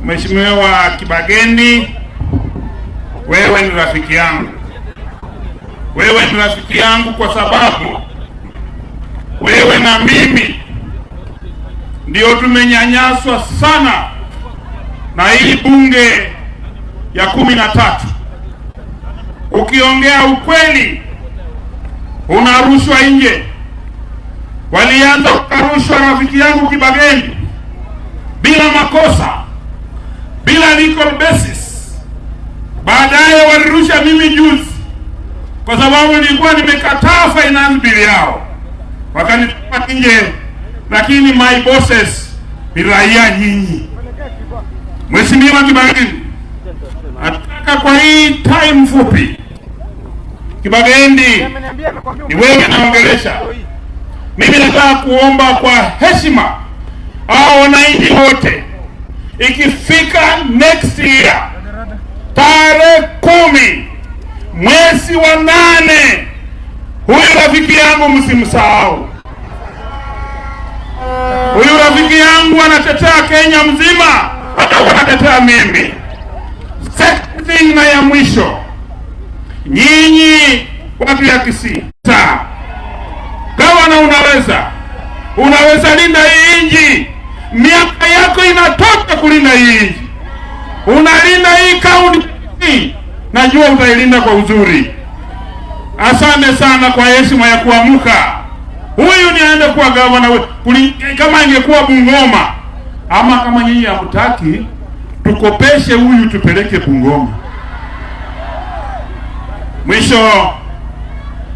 Mheshimiwa Kibagendi, wewe ni rafiki yangu. Wewe ni rafiki yangu kwa sababu wewe na mimi ndio tumenyanyaswa sana na hii bunge ya 13. Ukiongea ukweli unarushwa nje. Walianza kukarushwa rafiki yangu Kibagendi bila makosa, bila legal basis. Baadaye walirusha mimi juzi kwa sababu nilikuwa nimekataa finance bill yao, wakanitupa nje. Lakini my bosses ni raia nyinyi. Mheshimiwa Kibagendi, nataka kwa hii time fupi, Kibagendi, ni wewe naongelesha. Mimi nataka kuomba kwa heshima hao wananchi wote, ikifika next year tarehe 10 mwezi wa 8, huyu rafiki yangu msimsahau. Huyu rafiki yangu anatetea Kenya mzima, hata anatetea mimi. Second thing na ya mwisho, nyinyi watu ya Kisii, gavana, unaweza linda hii nchi, miaka yako inatoka kulinda hii nchi, unalinda hii kaunti, najua utailinda kwa uzuri. Asante sana kwa heshima ya kuamka. Huyu ni aende kuwa gavana, kama ingekuwa Bungoma ama kama nyinyi hamtaki, tukopeshe huyu tupeleke Bungoma. Mwisho,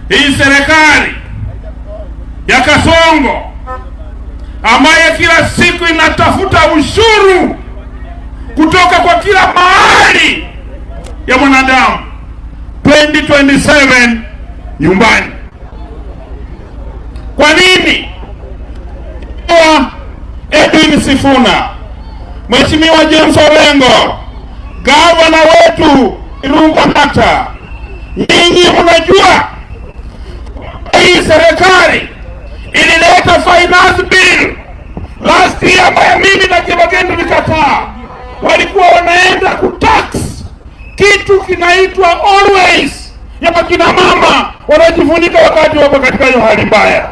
hii serikali ya Kasongo ambaye kila siku inatafuta ushuru kutoka kwa kila mahali ya mwanadamu, 2027 nyumbani. Kwa nini? Edwin Sifuna, Mheshimiwa James Orengo, gavana wetu Irungu Kang'ata, nyinyi mnajua hii serikali ilileta finance bill last year ambayo mimi na Kibagendi tulikataa. Walikuwa wanaenda kutax kitu kinaitwa Always ya wakina mama wanajifunika wakati wako katika hiyo hali mbaya.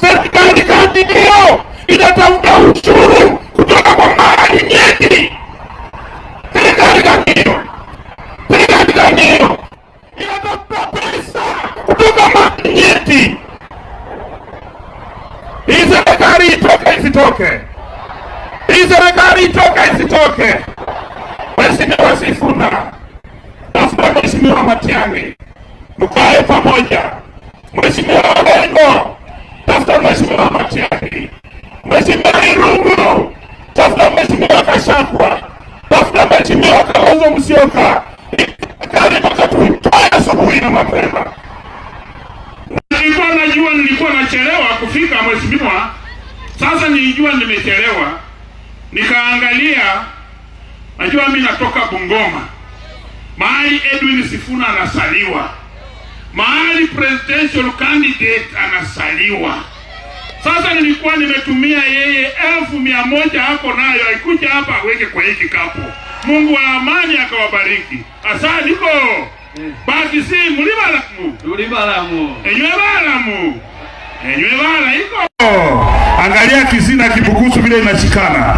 Serikali kati hiyo inatafuta ushuru kutoka kwa mali nyeti. Serikali gani hiyo? Serikali gani hiyo? Inatafuta pesa kutoka mali nyeti. Hii serikali itoke isitoke? Hii serikali itoke isitoke? Mheshimiwa Sifuna, tafuta Mheshimiwa Matiang'i, mkae pamoja. Mheshimiwa Orengo, tafuta Mheshimiwa Matiang'i. Mheshimiwa Irungu, tafuta Mheshimiwa Gachagua, tafuta Mheshimiwa Kalonzo Musyoka. Serikali mpaka tuitoe asubuhi na mapema. Nilikuwa najua nilikuwa nachelewa kufika mheshimiwa. Sasa nilijua nimechelewa, nikaangalia, najua mimi natoka Bungoma, mahali Edwin Sifuna anasaliwa, mahali presidential candidate anasaliwa. Sasa nilikuwa nimetumia yeye 100,000 hapo, nayo aikuja hapa aweke kwa hii kikapu. Mungu wa amani akawabariki. Asaniko basi si muli balamu. Tuli balamu. Enywe balamu, enywe bala iko. Angalia Kisii na Kibukusu vile inashikana.